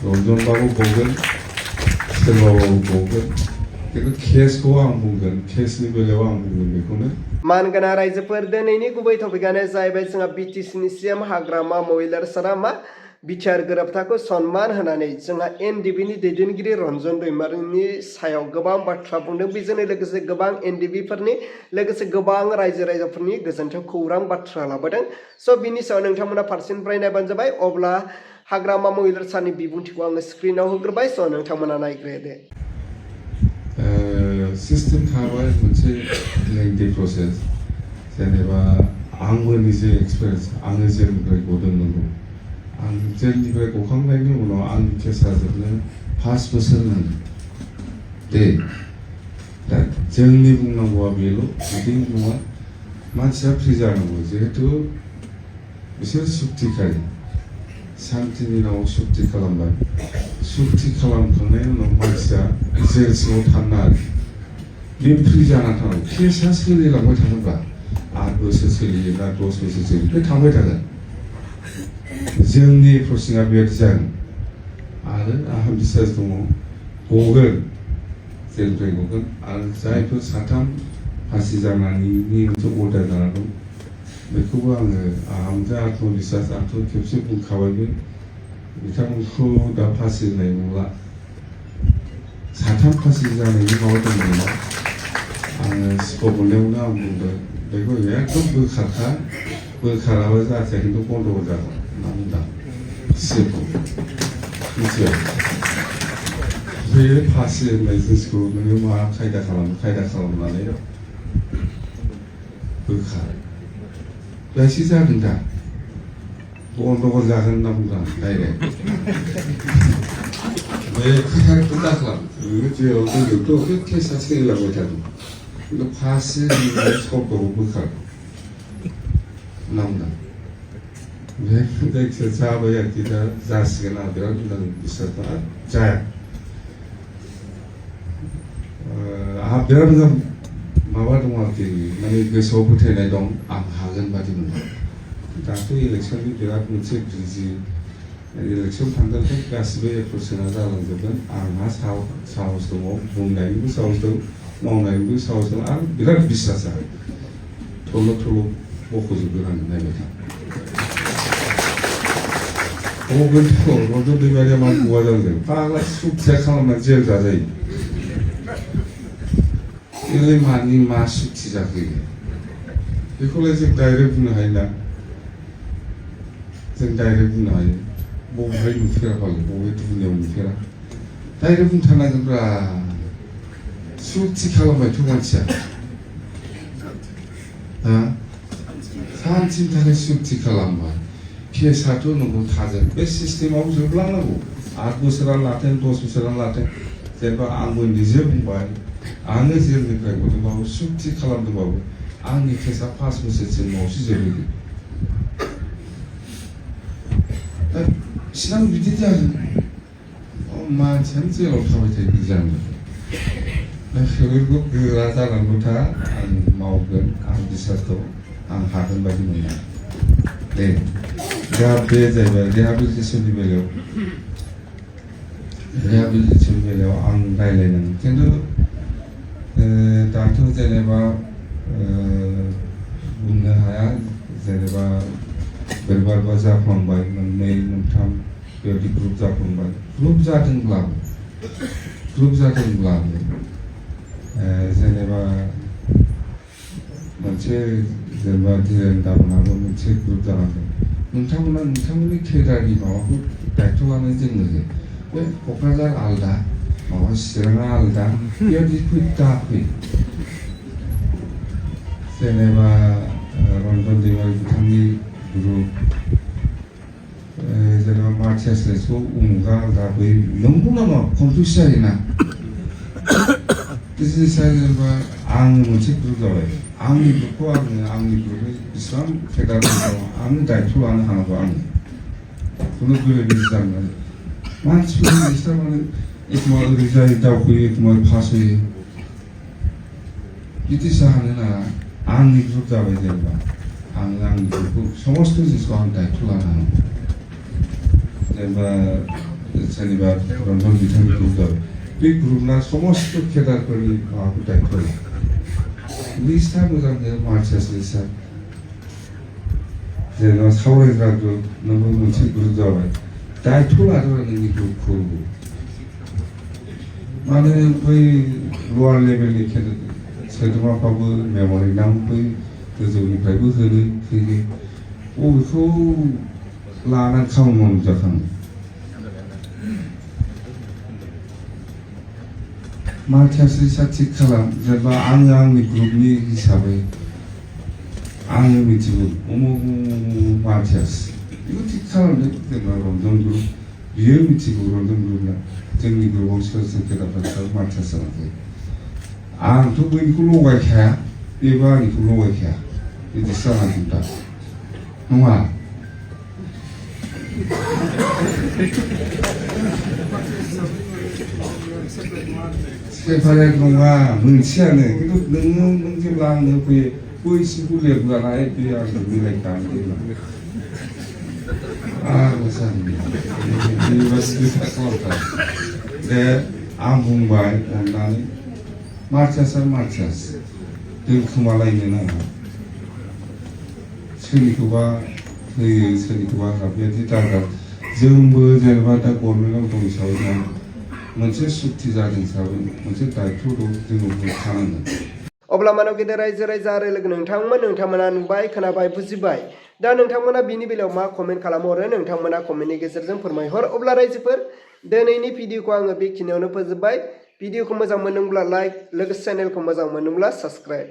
런던하고 보건 스텔라하고 보건 그 케이스고 안 보건 케이스니 별로 안 보건 बेखौनो मानगोनां रायजोफोर दिनैनि गुबै टपिकआनो जाहैबाय जोंहा बिटिसिनि सिएम हाग्रामा महिलार मा बिटिआर गोरोबथाखौ सनमान होनानै जोंहा एनडिबिनि दैदेनगिरि रन्जन दैमारिनि सायाव गोबां बाथ्रा बुंदों। बेजोंनो लोगोसे गोबां एनडिबिफोरनि लोगोसे गोबां रायजो राजाफोरनि गोजोनथाव खौरां बाथ्रा लाबोदों। स' बिनि सायाव नोंथांमोना फारसेनिफ्राय नायबानो जाबाय। अब्ला हाग्रामा महिलार साननि बिबुंथिखौ आङो स्क्रिनाव होग्रोबाय। स' नोंथांमोना नायग्रोदो। सिस्टेम थाबाय मोनसे लेंथि प्रसेस जेनेबा आंबो निजे एक्सपिरियेन्स आङो जेलनिफ्राय गदोंमोन आं जेलनिफ्राय गखांनायनि उनाव आंनि केसा जोबनो 5 बोसोर नांगौ दे दा जोंनि बुंनांगौआ बेल' बिदि नङा मानसिया फ्रि जानांगौ जिहेतु बिसोर सुक्तिखारि शान्तिनि नामाव सुक्ति खालामबाय सुक्ति खालामखांनायनि उनाव मानसिया जेल सिङाव थानो आरो बे फ्रि जाना थानांगौ केसा सोलिलांबाय थागोनबा 8 बोसोर सोलियो ना 10 बोसोर सोलियो बे थांबाय थागोन जोंनि प्रसिङा बेबायदि जागोन आरो आंहा बिसास दङ गगोन जेलनिफ्राय गगोन आरो जायफोर साथाम फासि जानायनि मोनसे अर्डार जाना दं बेखौबो आंहा मोनसे आत्मबिसास आंथ' खेबसे बुंखाबायबो बिथांमोनखौ दा फासि होनाय नंला साथाम फासि जानायनि माबा दंमोन आङो स्कप मोननायावनो आं बुंदों बेखौ एकदम बोखाराबा जाहाथे खिन्थु बन्द' जागोन होनना बुंदों सिखौ मिथिबाय बे फासि होननाय जिनिसखौ नोङो मा खायदा खालामनानै बोखार बेसे जागोन दा बन्द' जागोन होनना बुंदों डाइरेक्ट बे खोथाखौ दा खालाम जेराव जोंथ' केसा सोलिलांबाय थादों खिन्थु फासि होननाय शब्दखौ बोखार होनना बुंदों बे जायखिया जाबाय आरोखि दा जासिगोन आं बिराद मोजां बिसास जाया आंहा बिराद मोजां माबा दं आरोखि माने गोसोआव फोथायनाय दं आं हागोन बादि मोनदों दाथ' इलेक्सननि बिराद मोनसे बिजि इलेक्सन थांगोनखाय गासिबो एप्रोचना जालांजोबगोन आंहा साहस दङ बुंनायनिबो साहस दं मावनायनिबो साहस दं आरो बिराद बिसासा थल' बख'जोबगोन आं नायबाय था गगोनथ' रन्जन दैमारिया मा गवा जागोन फाग्ला सुखिया खालामनानै जेल जाजायो बेलाय मानि मा सुक्ति जाखो बेखौलाय जों डाइरेक्ट बुंनो हायोना जों डाइरेक्ट बुंनो हायो बबेहाय नुफेराबाल बबे दुनियाव नुफेरा डाइरेक्ट बुंथारनांगोनब्रा सुक्ति खालामबायथ' मानसिया सानसेनि थाखाय सुक्ति खालामबाय केसाथ' नंगौ थागोन बे सिस्टेमाव जोबलांनांगौ 8 बोसोरानो लाथों 10 बोसोरानो लाथों जेनेबा आंबो निजे बुंबाय आङो जेलनिफ्राय गदोंबाबो सुक्ति खालामदोंबाबो आंनि केसा 5 बोसोरसिम उनावसो जोबहैगोन दा सिगां बिदि जागोन मानसियानो जेलाव थाबाय थायो बिदि जागोन दा बेफोरखौ गोरा जानांगौ था आं मावगोन आं बिसास दं आं हागोन बायदि मोनदों दे दा बे जाहैबाय रिहाबिलिटेसननि बेलायाव आं रायज्लायनांगोन खिन्थु दाथ' जेनेबा बुंनो हाया जेनेबा बोरैबा जाफ्लांबाय 2 3 बेबायदि ग्रुप जाफ्लांबाय ग्रुप जादोंब्लाबो जेनेबा मोनसे जेनेबा धीरेन दामोनाबो मोनसे ग्रुप जानांगोन नोंथांमोननि केडारनि माबाखौ दायथ' लानो जोंनो बे क'क्राझार आलदा माबा चिराङा आलदा बेबायदि दाफै जेनेबा रन्जन दैमारि बिथांनि ग्रुप जेनेबा मार्टियासखौ उमुगा आलदा बै नंगौ नामा कनफिउस जायोना जिनिसा जेनेबा आङो मोनसे ग्रुप जाबाय आंनि ग्रुपखौ आंनि ग्रुपनि बेसेबां केडार दङ आंनो दायथ' लानो हानांगौ आङो खुनु बेबायदि जानो मानसिफोरनि बिसोर माने एखम्बा ओरै जायो दावखोयो एखम्बा फासयो बिदि जानो नाङा आंनि ग्रुप जाबाय जेनेबा आंनि ग्रुपखौ समस्त जिनिसखौ आं दायथ' लानो हानांगौ जेनेबा सोरनिबा रन्जन बिथांनि ग्रुप जाबाय बे ग्रुपना समस्त केदारफोरनि माबाखौ दायथ' लायो लिस्टआ मोजां गैया मार्चास लिस्टआ जेनेबा सावरायग्रा ग्रुप नोंबो मोनसे ग्रुप जाबाय दायथ' लादों नोंनि ग्रुपखौ माने बै लवार लेभेलनि सोद्रोमाफ्राबो मेम'रेन्डाम बै गोजौनिफ्रायबो होयो बबेखौ लानानै खामानि मावनो जाखाङो मार्चास लिस्टआ थिग खालाम जेनेबा आङो आंनि ग्रुपनि हिसाबै आङो मिथिगौ उमुक मार्चास बेखौ थिग खालामदों जेनेबा रन्जन ग्रुप बियो मिथिगौ रन्जन ग्रुपना जोंनि ग्रुपआव सोर सोर केदारफ्रा मार्चास जालांखायो आंथ' बैनिखौ लगायखाया बेबो आंनिखौ लगायखाया बिदिसो जानांगौ दा नङा सेपारेट नङा मोनसेयानो खिन्थु नों जेब्ला आंनो फैयो बैसिखौ लिरजानाय बे आंनो मिलायखानो दे आं बुंबाय अननानै मार्चासआ मार्चास दोनखोमालायनो नाङा सोरनिखौबा होयो सोरनिखौबा बेबायदि दागा जोंबो जेनेबा दा गभर्नमेन्टआव दं हिसाबै मोनसे सुक्ति जादों हिसाबै मोनसे दायथ' दं जोङो बुंखानांगोन अब्ला मानव गेदेर रायजो राजा आरो लोगो नोंथांमोना नुबाय खोनाबाय बुजिबाय दा नोंथांमोना बिनि बेलायाव मा कमेन्ट खालामहरो नोंथांमोना कमेन्टनि गेजेरजों फोरमायहर अब्ला रायजोफोर दिनैनि भिडिअखौ आङो बेखिनियावनो फोजोबबाय भिडिअखौ मोजां मोनदोंब्ला लाइक लोगोसे चेनेलखौ मोजां मोनदोंब्ला साबस्क्राइब